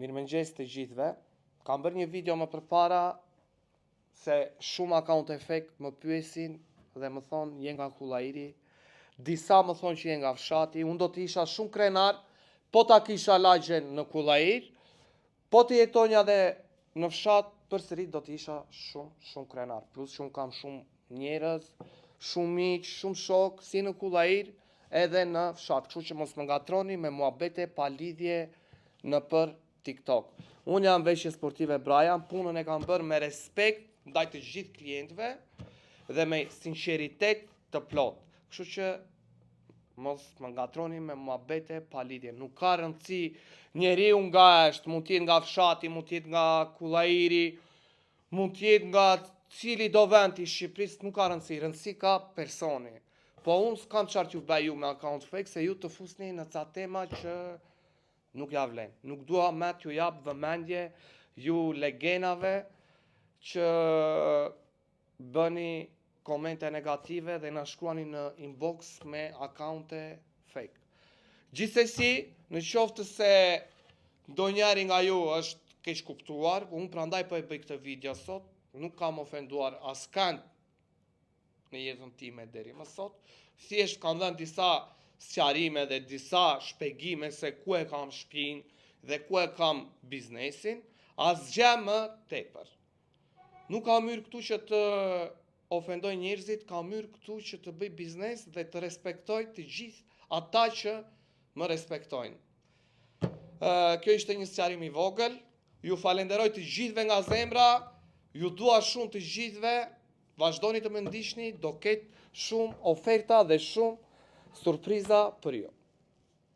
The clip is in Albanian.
Mirëmëngjes të gjithëve. Kam bërë një video më përpara se shumë akaunte fake më pyesin dhe më thonë je nga Kullairi. Disa më thonë që je nga fshati. Unë do të isha shumë krenar po ta kisha lagjen në Kullair, po të jetonja dhe në fshat, përsëri do të isha shumë, shumë krenar. Plus që unë kam shumë njerëz, shumë miq, shumë shok, si në Kullair, edhe në fshat. Kështu që mos më ngatroni me muhabete pa lidhje nëpër TikTok. Unë jam veshje sportive Brian, punën e kam bërë me respekt ndaj të gjithë klientëve dhe me sinceritet të plot. Kështu që mos më ngatroni me muhabete pa lidhje. Nuk ka rëndësi njeriu nga është, mund të jetë nga fshati, mund të jetë nga Kullairi, mund të jetë nga cili do vend i Shqipërisë, nuk ka rëndësi, rëndësi ka personi. Po unë s'kam çfarë t'ju bëj ju me account fake, se ju të fusni në ca tema që nuk ja vlen. Nuk dua më t'ju jap vëmendje ju legenave që bëni komente negative dhe na shkruani në inbox me akaunte fake. Gjithsesi, në qoftë se ndonjëri nga ju është keq kuptuar, unë prandaj po e bëj këtë video sot, nuk kam ofenduar askënd në jetën time deri më sot. Thjesht kam dhënë disa sqarime dhe disa shpjegime se ku e kam shtëpinë dhe ku e kam biznesin, asgjë më tepër. Nuk kam hyrë këtu që të ofendoj njerëzit, kam hyrë këtu që të bëj biznes dhe të respektoj të gjithë ata që më respektojnë. Kjo ishte një sqarim i vogël. Ju falenderoj të gjithëve nga zemra. Ju dua shumë të gjithëve. Vazhdoni të më ndiqni, do ketë shumë oferta dhe shumë surpriza për ju.